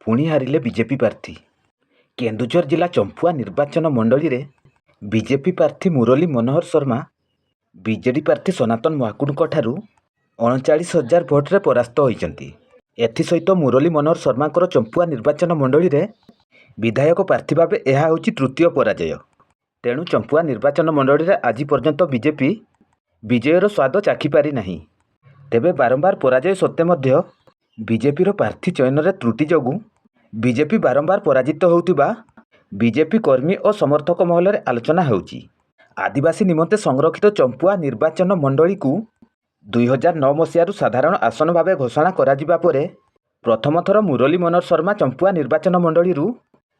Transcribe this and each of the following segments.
ପୁଣି ହାରିଲେ ବିଜେପି ପ୍ରାର୍ଥୀ। କେନ୍ଦୁଝର ଜିଲ୍ଲା ଚମ୍ପୁଆ ନିର୍ବାଚନ ମଣ୍ଡଳୀରେ ବିଜେପି ପ୍ରାର୍ଥୀ ମୁରଲୀ ମନୋହର ଶର୍ମା ବିଜେଡି ପ୍ରାର୍ଥୀ ସନାତନ ମହାକୁଡ଼ଙ୍କଠାରୁ 39 ହଜାର ଭୋଟରେ ପରାସ୍ତ ହୋଇଛନ୍ତି। ଏଥିସହିତ ମୁରଲୀ ମନୋହର ଶର୍ମାଙ୍କର ଚମ୍ପୁଆ ନିର୍ବାଚନ ମଣ୍ଡଳୀରେ ବିଧାୟକ ପ୍ରାର୍ଥୀ ଭାବେ ଏହା ହେଉଛି ତୃତୀୟ ପରାଜୟ। ତେଣୁ ଚମ୍ପୁଆ ନିର୍ବାଚନ ମଣ୍ଡଳୀରେ ଆଜି ପର୍ଯ୍ୟନ୍ତ ବିଜେପି ବିଜୟର ସ୍ୱାଦ ଚାଖିପାରିନାହିଁ। ତେବେ ବାରମ୍ବାର ପରାଜୟ ସତ୍ତ୍ୱେ ମଧ୍ୟ ବିଜେପିର ପ୍ରାର୍ଥୀ ଚୟନରେ ତ୍ରୁଟି ଯୋଗୁଁ ବିଜେପି ବାରମ୍ବାର ପରାଜିତ ହେଉଥିବା ବିଜେପି କର୍ମୀ ଓ ସମର୍ଥକ ମହଲରେ ଆଲୋଚନା ହେଉଛି। ଆଦିବାସୀ ନିମନ୍ତେ ସଂରକ୍ଷିତ ଚମ୍ପୁଆ ନିର୍ବାଚନ ମଣ୍ଡଳୀକୁ 2009 ମସିହାରୁ ସାଧାରଣ ଆସନ ଭାବେ ଘୋଷଣା କରାଯିବା ପରେ ପ୍ରଥମ ଥର ମୁରଲୀ ମନୋହର ଶର୍ମା ଚମ୍ପୁଆ ନିର୍ବାଚନ ମଣ୍ଡଳୀରୁ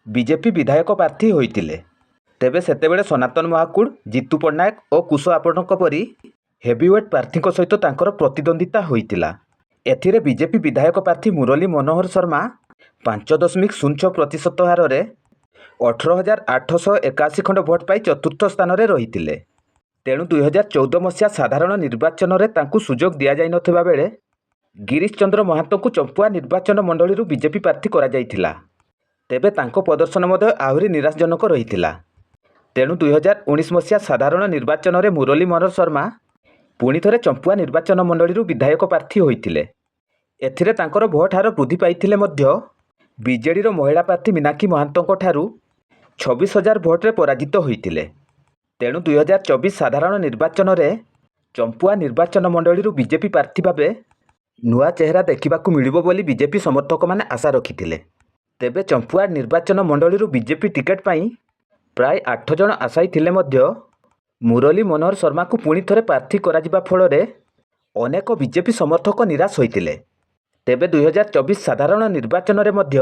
ବିଜେପି ବିଧାୟକ ପ୍ରାର୍ଥୀ ହୋଇଥିଲେ। ତେବେ ସେତେବେଳେ ସନାତନ ମହାକୁଡ଼, ଜିତୁ ପଟ୍ଟନାୟକ ଓ କୁଶ ଆପଟଙ୍କ ପରି ହେଭିୱେଟ୍ ପ୍ରାର୍ଥୀଙ୍କ ସହିତ ତାଙ୍କର ପ୍ରତିଦ୍ୱନ୍ଦ୍ୱିତା ହୋଇଥିଲା। ଏଥିରେ ବିଜେପି ବିଧାୟକ ପ୍ରାର୍ଥୀ ମୁରଲୀ ମନୋହର ଶର୍ମା 5.06% ହାରରେ 18,881 ଖଣ୍ଡ ଭୋଟ୍ ପାଇ ଚତୁର୍ଥ ସ୍ଥାନରେ ରହିଥିଲେ। ତେଣୁ 2014 ମସିହା ସାଧାରଣ ନିର୍ବାଚନରେ ତାଙ୍କୁ ସୁଯୋଗ ଦିଆଯାଇନଥିବା ବେଳେ ଗିରିଶ ଚନ୍ଦ୍ର ମହାନ୍ତଙ୍କୁ ଚମ୍ପୁଆ ନିର୍ବାଚନ ମଣ୍ଡଳୀରୁ ବିଜେପି ପ୍ରାର୍ଥୀ କରାଯାଇଥିଲା। ତେବେ ତାଙ୍କ ପ୍ରଦର୍ଶନ ମଧ୍ୟ ଆହୁରି ନିରାଶାଜନକ ରହିଥିଲା। ତେଣୁ 2019 ମସିହା ସାଧାରଣ ନିର୍ବାଚନରେ ମୁରଲୀ ମନୋହର ଶର୍ମା ପୁଣି ଥରେ ଚମ୍ପୁଆ ନିର୍ବାଚନ ମଣ୍ଡଳୀରୁ ବିଧାୟକ ପ୍ରାର୍ଥୀ ହୋଇଥିଲେ। ଏଥିରେ ତାଙ୍କର ଭୋଟ୍ ହାର ବୃଦ୍ଧି ପାଇଥିଲେ ମଧ୍ୟ ବିଜେଡ଼ିର ମହିଳା ପ୍ରାର୍ଥୀ ମୀନାକ୍ଷୀ ମହାନ୍ତଙ୍କଠାରୁ 26 ହଜାର ଭୋଟରେ ପରାଜିତ ହୋଇଥିଲେ। ତେଣୁ 2024 ସାଧାରଣ ନିର୍ବାଚନରେ ଚମ୍ପୁଆ ନିର୍ବାଚନ ମଣ୍ଡଳୀରୁ ବିଜେପି ପ୍ରାର୍ଥୀ ଭାବେ ନୂଆ ଚେହେରା ଦେଖିବାକୁ ମିଳିବ ବୋଲି ବିଜେପି ସମର୍ଥକମାନେ ଆଶା ରଖିଥିଲେ। ତେବେ ଚମ୍ପୁଆ ନିର୍ବାଚନ ମଣ୍ଡଳୀରୁ ବିଜେପି ଟିକେଟ୍ ପାଇଁ ପ୍ରାୟ ଆଠ ଜଣ ଆଶାୟୀ ଥିଲେ ମଧ୍ୟ ମୁରଲୀ ମନୋହର ଶର୍ମାଙ୍କୁ ପୁଣି ଥରେ ପ୍ରାର୍ଥୀ କରାଯିବା ଫଳରେ ଅନେକ ବିଜେପି ସମର୍ଥକ ନିରାଶ ହୋଇଥିଲେ। ତେବେ 2024 ସାଧାରଣ ନିର୍ବାଚନରେ ମଧ୍ୟ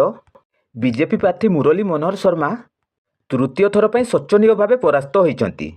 ବିଜେପି ପ୍ରାର୍ଥୀ ମୁରଲୀ ମନୋହର ଶର୍ମା ତୃତୀୟ ଥର ପାଇଁ ଶୋଚନୀୟ ଭାବେ ପରାସ୍ତ ହୋଇଛନ୍ତି।